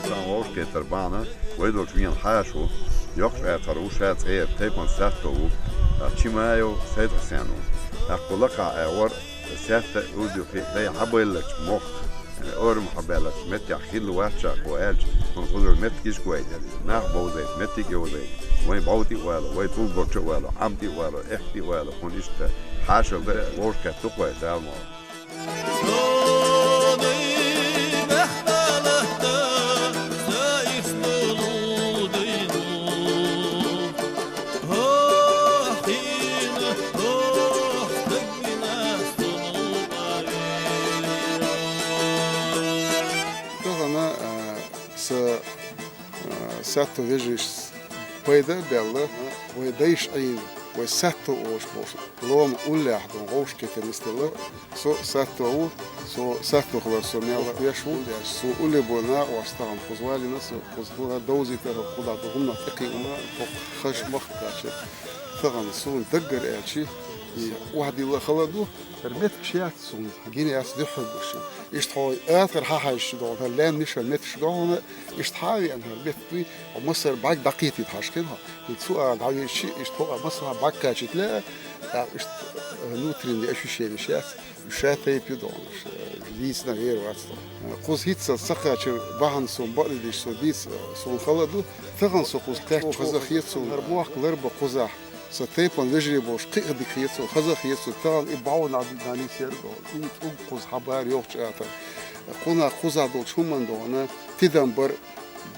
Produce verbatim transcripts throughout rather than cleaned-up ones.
Сан вовшкетар бахьана, вай долчу вена хьаша ву, йоккхачу атар ву ша цӀера, тайпана сатто ву, а, Чимаев Сайд-Хьусен ву. ТӀаккха лакхахь а вара, сатта уьрдюхи дай хьабайлачу мохк, орам хьабаьллачу меттехь хилла вац ша кхо аьлча, хӀунда хӀузар меттигаш а гойта, нах бовзайта, меттиг а йовзайта, вайн бӀовти а вала, вай тӀулг болчу а вала, Ӏамти а вала, эхти а вала, хӀунда иштта хьашал дан вовшкет ду-кх вай, Дала мукъ лахь. Тахана, а, са, а, сатто вежаршца пайда а баьлла, вай дайша Ӏийна, вай сатто олуш болуш, лома уллехь долу вовшахкхетар нисделла. Со сатто ву, со сатто хилар со мел веш ву, суна улле бу накъост тахана кхуза валийна, со кхуза хӀума довзийта, кхузахь долу хӀуманах тӀекхиъна, хӀокху хазачу махка кхача. Тахана суна даггара аьлча, и охьадилла хала ду, хӀара меттигаш яц суна гина яц дуьххьара бу шен. Иштта хьо атар хьахьаьжча догӀу, хӀара лаьмнаш, хӀара меттигаш догӀу хьуна, иштта хьа а веана, хӀара меттиг дуй, хьо массара бӀаьрг дӀакхетийта хьажа хин хьо. И цу а дӀавирчи, иштта хӀокху массара бӀаьрг кхачийта лаьа, тӀаккха иштта, э, внутренние ощущения яц. Ша тайпа ю догӀуш, дийцина гӀера вац догӀу. Кхуза хӀинццалц ца кхачар бахьана суна бакъ деш, со дийца, суна хала а ду, тахана со кхуза кхаьчча хаза хета суна, хӀара мохк ларбан кхузахь. Сан тайпана вежарий болуш кхин а дика хета суна, хаза хета суна, тахана и бӀов нах дийцера догӀу. И тӀулг кхуза хьабара йохчу атар. Кхунах кхузахь долчу хӀуманна догӀана, тидам бар,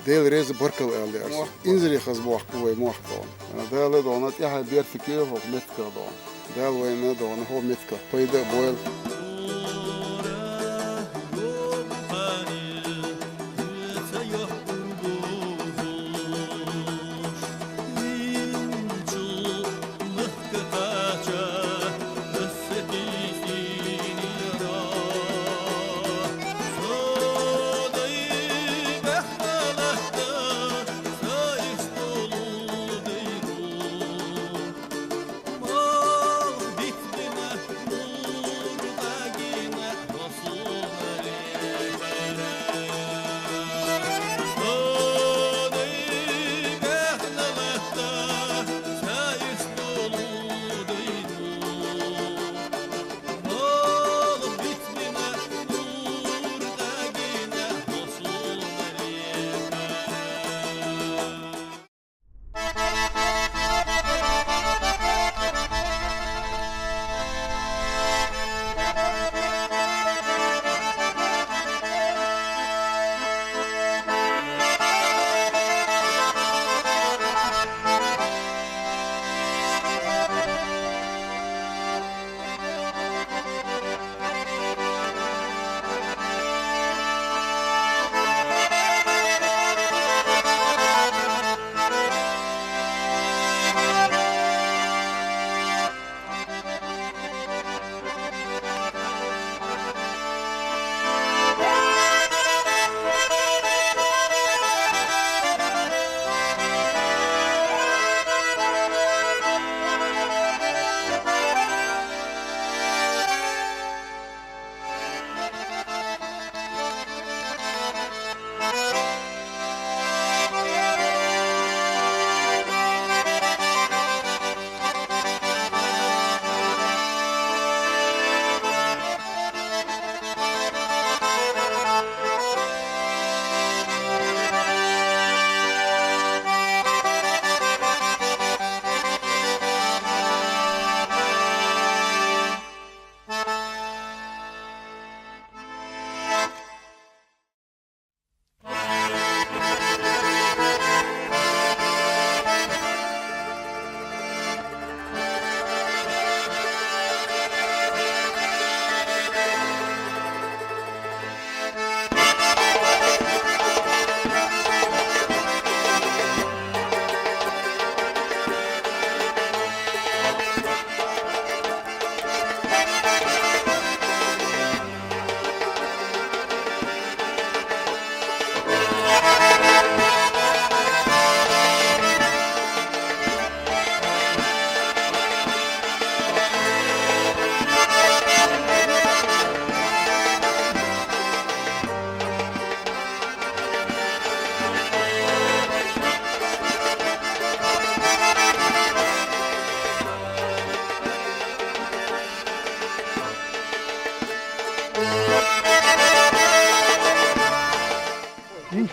Дела реза баркалла ала лаьара суна. Инзаре хаза мохк бу вай мохк догӀана. Дала догӀана тӀаьхье бертиг йойла хӀокху меттигах догӀана. Дала вайна догӀана хӀокху меттигах пайда а бойла.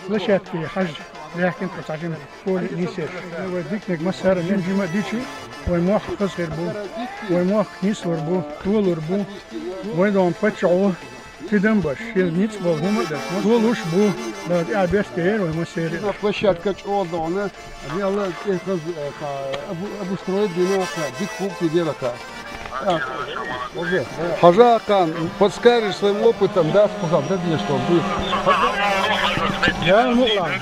Площадке хьажа, баьхкина тхо цхьа жима поле нийсъеш. Вай диканиг массара а жима-жима а дича, вай мохк хаза хир бу, вай мохк нийслур бу, толур бу. Вай догӀма паччахьо тидам беш, шен ницкъ бола хӀума а деш, толуш бу, Дала тӀехь беркате йойла вай массеран а. Площадка чӀогӀа догӀана, Дала тӀехьа хаза, э, обу-, обустроить дина, дика хӀума тидира. Хьажа, Акан, подскажешь своим опытом, да, способ, да, где что, где. Я, ну, ладно.